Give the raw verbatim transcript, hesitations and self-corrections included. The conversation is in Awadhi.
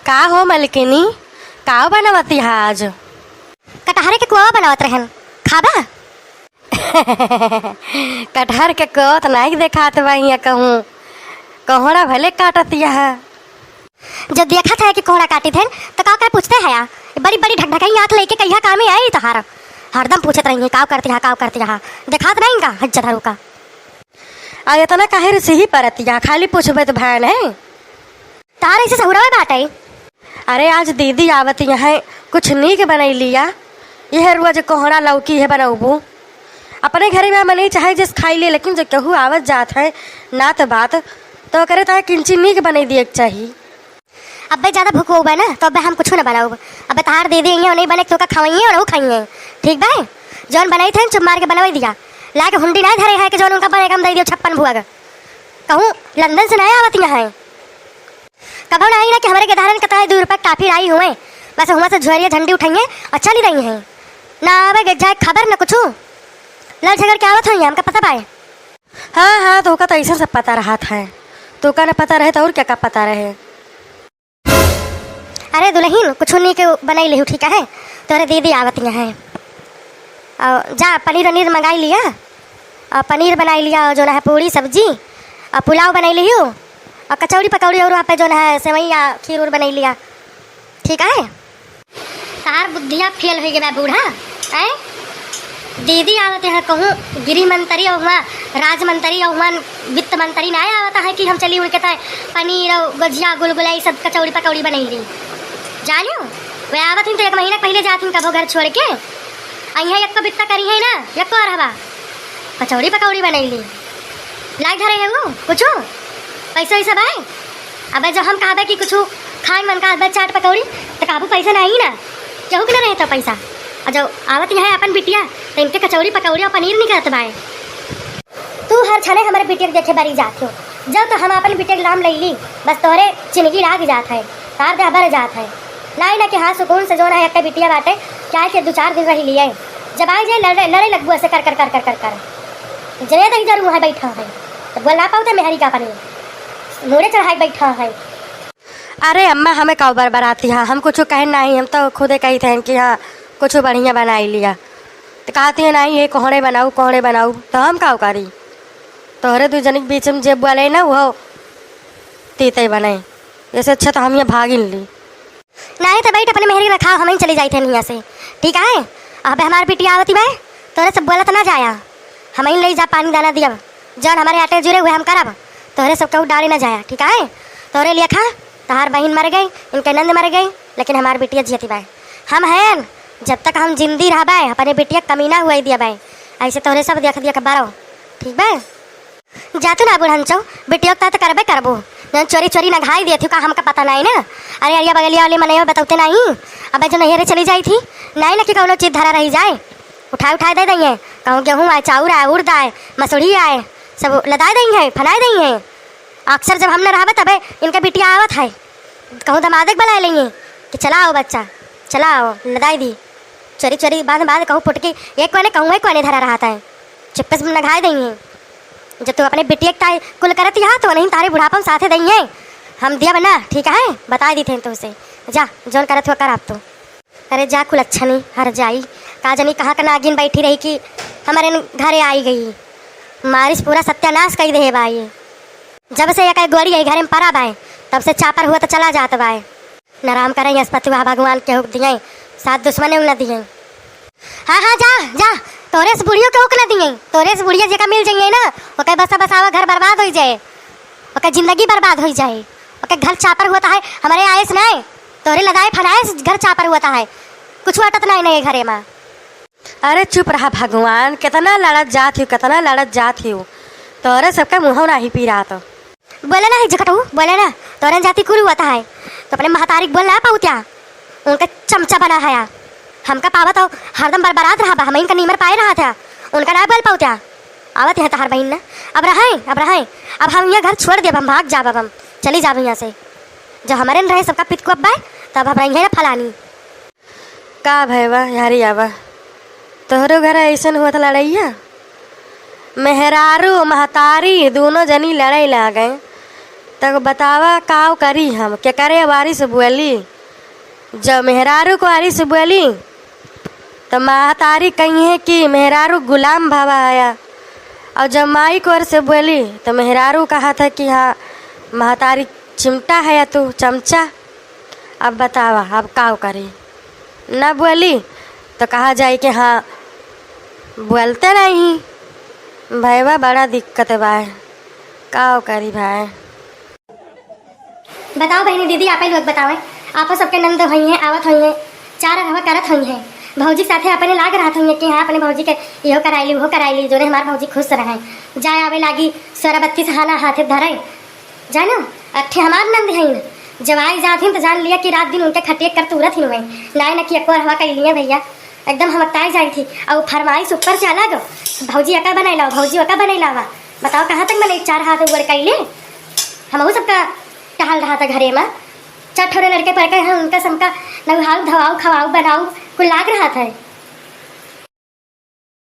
का हो मलकिनी, का बनावत हया आज? कटहरे के कोवा बनावत रहन, खाबा? कटहर के कोवा त नाहीं देखात बा हियाँ कहूँ, कोहड़ा भले काटत हया। जब देखत हया कि कोहड़ा काटित हन, त का का पूछत हया? बड़ी बड़ी ढकढकाई आँख लइके कहिया कामे आई तोहार? हरदम पूछत रही, "का करत हया, का करत हया?" देखात नाहीं का, हज्जा धरू का। आ एतना काहे रिसिही परत हया, खाली पूछबे त भय नहीं। तोहार ऐसे सहुरवे बाटे। अरे आज दीदी आवत हया, कुछ नीक बनइ लिया। यह रोज कोहड़ा लौकी है बनउबू। अपने घरे में मनई चाहे जस खाई ले, लेकिन जो केहू आवत जात है नात बात, तो ओकरे ताहे किंची नीक बनइ दिए के चाही। अब्बे ज्यादा भुकउबे ना, तो अब्बे हम कुछू न बनाउब। अब्बे तोहार दीदी अइहैं, उन्हीं बने के तोका खवइहैं और ऊ खइहैं। ठीक बा? जौन बनइत हन, चुप मार के बनवइ दिया। लाके हुंडी नाहीं धरे है कि जौन उनका बने के हम दइ दियो छप्पन भुअग। कहूँ लंदन से नाहीं आवत हया। कबहुँ नाहीं ना कि हमरे गेदहरन के ताहे दुइ रुपया के टाफी लाई हुए, बस हुआँ से झोरिया झंडी उठइहैं और चली दइहैं। ना आवे गे जाए खबर न कुछू, लड़ झगड़ के आवत होइहैं, हमका पता बाय। हाँ, हाँ, तोका त अइसन सब पता रहत है, तोका न पता रहे त और केका पता रहे। अरे दुलहिन, कुछू नीक बनइ लिहू, ठीक है? तोहरे दीदी आवत हया। और जा पनीर वनीर मंगाई लिया, और पनीर बनाई लिया, और जौन है पूड़ी सब्जी, और पुलाव बनाई लियो, और कचौड़ी पकौड़ी, और वहाँ पे जौन है सेवइया खीर उर बनाई लिया, ठीक है? तोहार बुद्धिया फेल होइ गवा बूढ़ा, हैं? दीदी आवत हया कहूँ गृह मंत्री और हुआँ राज मंत्री और हुआँ वित्त मंत्री नाहीं आवत है कि हम चली उनके ताहे पनीर और गुजिया गुलगुला ये सब कचौड़ी पकौड़ी बनइ ली। जानियो, वे आवत हइन त एक महीना पहिले जात हइन कबो घर छोड़ के। अइहैं एक्को बित्ता करिहैं ना, एक्को अरहबा। कचौड़ी पकौड़ी बनइ ली। लाइ धरे है वो कुछू? पैसा वैसा बाय? अबे जब हम कहबे कि कुछू खाए मन कहबे चाट पकौड़ी, त कहबू पैसा नाहीं ना। केहू के ना रहे त पैसा। और जब आवत हया अपन बिटिया, त इनके कचौड़ी पकौड़ी और पनीर निकरत बाय। तू हर छने हमरे बिटिया के देखे बरी जात हो। जब तो हम अपन बिटिया के नाम लइली, बस तोहरे जिनगी लाग जात है, तार देह बर जात है। नाहीं ना कि हाँ, सुकून से जौन है, एक्के बिटिया बाटे, क्या है कि दुइ चार दिन रहि लिहे। जब आइ जाए, लड़े, लड़े लगबू ऐसे कर, कर, कर। जने दही जरू है बैठा है, त बोल ना पाउत है मेहरी का अपने, मूड़े चढ़ाइ बैठा है। अरे अम्मा, हमें काउ बरबरात हया, हम कुछू कहेन नाहीं, हम तो खुदे कहित हैं कि हाँ, कुछू बढ़िया बनाइ लिया। त कहत हया, "नाहीं, ये कोहड़े बनाउ, कोहड़े बनाउ," त हम काउ करी? तोहरे दुइ जनी के बीच में जे बोले ना, उहउ तीते बने। एसे अच्छा त हम हियाँ भागिन ली। नाहीं त बैठ, अपने मेहरी रखाव, हमहीं चली जाइत हैं हियाँ से, ठीक है? अबे हमार बिटिया आवत ही बाय, तोहरे से बोलत ना जाया, हमहीं लइ जा पानी दाना दियब। जौन हमरे आटे जुरे उहे हम करब, तोहरे सब केहू डारे न जाया, ठीक है? तोहरे लेखा तोहार बहिन मर गई, इनके नंद मर गई, लेकिन हमार बिटिया जियती बाय। हम हैं, जब तक हम जिंदी रहबे, अपने बिटिया के कमी ना हुए दियबे। ऐसे तोहरे सब देख देख बरो, ठीक बा? जा तू ना बुढ़नचो, बिटिया के त करबे करबो, जौन चोरी चोरी नघाई देत ही का, हमका पता नाहीं ना। अरे अरिया बगलिया वाली मनई बतौते नाहीं, अबे जो नैहरे चली जाई थी, नाहीं ना कि कौनो चीज धरा रहि जाए। उठाए उठाए दइ दइहैं, कहूँ गेहूँ आए, चाउर आए, उड़द आए, मसूरी आए, सब लदाए दइहैं, फनाए दइहैं। अक्सर जब हम न रहबे तबे इनके बिटिया आवत है, कहूँ दमादे के बलाए लइहैं कि चला आओ बच्चा, चला आओ, लदाए दी। चोरी चोरी बांध बांध कहूँ पुटकी एक कोने कहूँ एक कोने धरा रहत है, चुप्पे से नघाए दइहैं। जब तू अपने बिटिया के ताई कुल करत हया तो नहीं तारे बुढ़ापा में साथे दइहैं, हम दियब ना, ठीक है, बताइ दीत हैं तोहसे। जा जौन करत हुआ कर आप तो। अरे जा कुलच्छनी हर जाई, का जनी कहाँ क नागिन बैठी रही कि हमरे न घरे आई गई। मारिस पूरा सत्यानास कइ देहे बाई। जब से एकै गोड़ी यही घरे में परा बाय, तब से चापर हुआ त चला जात बाय। न राम करे यस पतुआ भगवान केहू क दिए, साथ दुश्मने न दिए। हाँ, हाँ, जा, जा, तोरे से बुढ़ियो केहू क न दिए, तोरे से बुढ़िया जेका मिल जाइए ना, ओके बसा बसावा घर बर्बाद होइ जाए। ओकर जिंदगी बर्बाद होइ जाए, ओकर घर चापर हुआ त है, हमरे आए से नाय, तोरे लदाए फनाए से घर चापर हुआ त है, कुछ अटत नाय, नाय घरे मा। अरे चुप रहा भगवान, केतना लड़त जात हियो, केतना लड़त जात हियो, तोरे सबके मुँहो नाही पिरात। बोले ना है झकटू, बोले ना, तोरे जाति कुल हुआ त है, तो अपने महतारी क बोल ना पाउत्या। उनका चमचा बना हया। हमका पावत हो, हरदम बरबरात रहा बा, हमइन का नीमर पाए रहा था। उनका ना बोल पाउत्या। आवत है तहार बहिन ना। अब रहै, अब रहै। अब हम यहाँ घर छोड़ देब, हम भाग जाब, अब हम चली जाब यहाँ से। जो हमरे न रहे सबका पित को अब्बा, तब हम रही है ना फलानी। का भय बा, यारी आवा। तोहरो घर ऐसन हुआ था लड़ैया? मेहरारू, महतारी, दोनों जनी लड़ै लागे। तब बतावा काव करी हम, केकरे वारी से बोली? जब मेहरारू के वारी से बोली, तो महतारी कहिहैं कि मेहरारू गुलाम भवा हया। और जब माई के ओर से बोली, तो मेहरारू कहत है कि हाँ, महतारी चिमटा हया तू, चमचा। अब बतावा, अब काव करी? ना बोली, तो कहा जाई कि हाँ, बोलते नहीं। भैया, बड़ा दिक्कत बा, काव करी भाई? बताओ बहिनी, दीदी, आपे लोग बतावे, आपो सबके नंद होइहैं, आवत होइहैं, चार रहवा करत होइहैं, भौजी के साथे अपने लाग रहत होइहैं कि हाँ, अपने भौजी के इहो कराइली, उहो कराइली, जोने हमार भौजी खुश रहे, जाए आवे लागी, सोरा बत्तीस हाना हाथे धरे, जानो, अट्ठे हमार नंद हईन, जब आई जात हिन तो जान लिया कि रात दिन उनके खटिया कर तूरत हिन हुए, नाय न कि एको रहवा कैलिए भैया, एकदम हम अकताई जाई थी। और फरमाइश ऊपर से अलग, भौजी अका बनाई लावा, भौजी अका बनाई लावा। बताओ कहाँ तक मने चार हाथ ऊपर कैले, हमहू सबका टहल रहा था घरे में, चार ठोरे लड़के पड़ के हैं, उनका सबका नहाऊ धोआऊ खवाऊ बनाऊ कुल लाग रहा था।